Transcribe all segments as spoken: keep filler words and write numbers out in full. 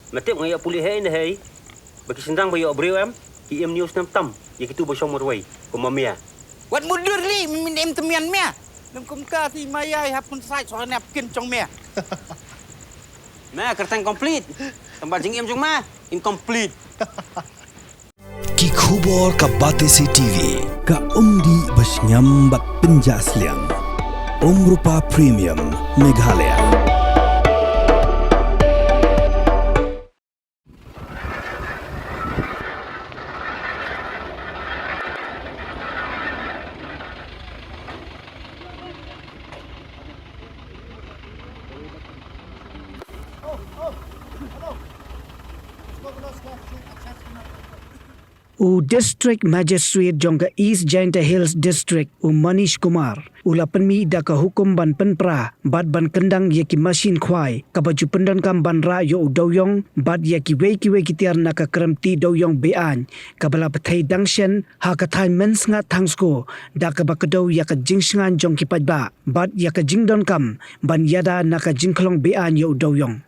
Me tip nga ïoh pule hei ne hei. Ba ki shynrang ba ïoh briew em, ki im news nam tam ïa kitu ba shong marwei kum ma mia. Wat mudur li, min im temian mia. Lem kumta ti ma ïai hap kun sait soal nep kin jong mia. Me kyrteng complete. Tang ba jingim jong me incomplete. Ki khubor ka Batesi T V. Ka umdih ba shngiam bad pynjah sliang. Umrupa Premium Meghalaya. U District Magistrate jong ka East Jaintia Hills District, u Manish Kumar, u la pynmih da ka hukum ban pynpra bad ban kyndang ïa ki mashin khwai kaba ju pyndonkam ban rah ïa u dewiong bad ïa kiwei kiwei ki tiar na ka krem tih dewiong be-aiñ kaba la pynthei dang shen ha ka thaiñ Mynsngat Thangsko, da kaba kdew ïa ka jingshngaiñ jong ki paidbah bad ïa ka jingdonkam ban ïada na ka jingkhlong be-aiñ ïa u dewiong.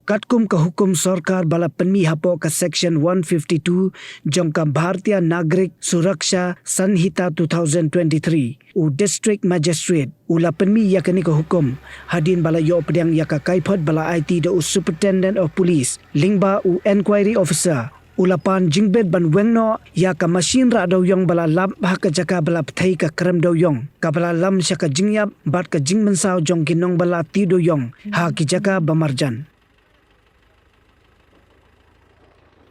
Katkum ka hukum sorkar ba la pynmih hapoh ka Section one fifty-two jong ka Bharatiya Nagarik Suraksha Sanhita two thousand twenty-three, u District Magistrate u la pynmih ïa kane ka hukum hadien ba la ïoh pdiang ïa ka kaiphod ba la aiti da u Superintendent of Police lyngba u Enquiry Officer, u la pan jingbit ban weng noh ïa ka mashin rah dewiong ba la lap ha ka jaka ba la pynthei ka krem dewiong kaba la lam sha ka jingïap bad ka jingmynsaw jong ki nongbylla tih dewiong ha ki jaka ba marjan.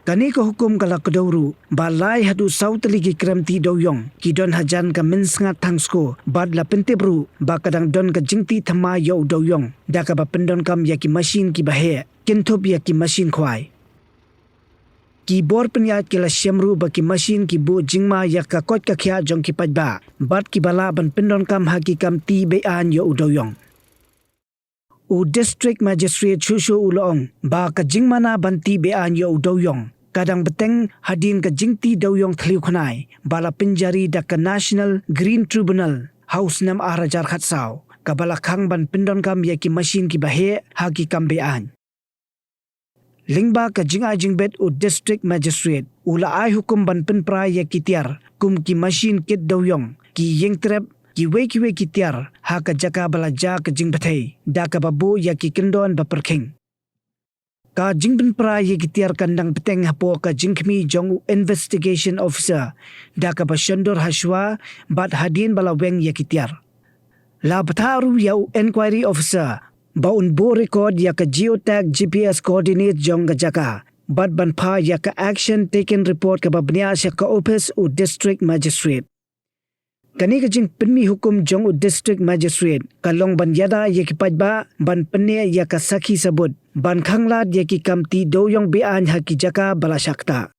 Kane ka hukum ka la kdew ruh ba lai haduh saw tylli ki krem tih dewiong ki don hajan ka Mynsngat Thangsko bad la pyntip ruh ba ka dang don ka jingtih thymmai ïa u dewiong da kaba pyndonkam ïa ki mashin kiba heh, kynthup ïa ki mashin khwai. Ki bor pynïaid ki la shem ruh ba ki mashin ki buh jingma ïa ka koit ka khiah jong ki paidbah bad kiba lah ban pyndonkam ha ki kam tih be-aiñ ïa u dewiong. U District Magistrate shuh shuh u la ong ba ka jingmana ban tih be-aiñ ïa u dewiong ka dang bteng hadien ka jingtih dewiong thliew khnai ba la pynjari da ka National Green Tribunal ha u snem ar hajar khatsaw, kaba la khang ban pyndonkam ïa ki mashin kiba heh ha ki kam be-aiñ. Lyngba ka jingai jingbit, u District Magistrate u la ai hukum ban pynpra ïa ki tiar kum ki mashin kit dewiong, ki ïing trep, kiwei kiwei ki tiar ha ka jaka ba la jia ka jingbthei da kaba buh ïa ki kyndon ba pyrkhing. Ka jingpynpra ïa ki tiar kan dang bteng hapoh ka jingkhmih jong u Investigation Officer da kaba shon dur ha shuwa bad hadien ba la weng ïa ki tiar. La bthah ruh ïa u Enquiry Officer ba un buh record ïa ka geotag G P S coordinate jong ka jaka bad ban phah ïa ka Action Taken Report kaba bniah sha ka ophis u District Magistrate. Kane ka jingpynmih hukum jong u District Magistrate ka long ban ïada ïa ki paidbah ban pynneh ïa ka sakhi sabut ban khanglad ïa ki kam tih dewiong be-aiñ ha ki jaka ba la shah ktah.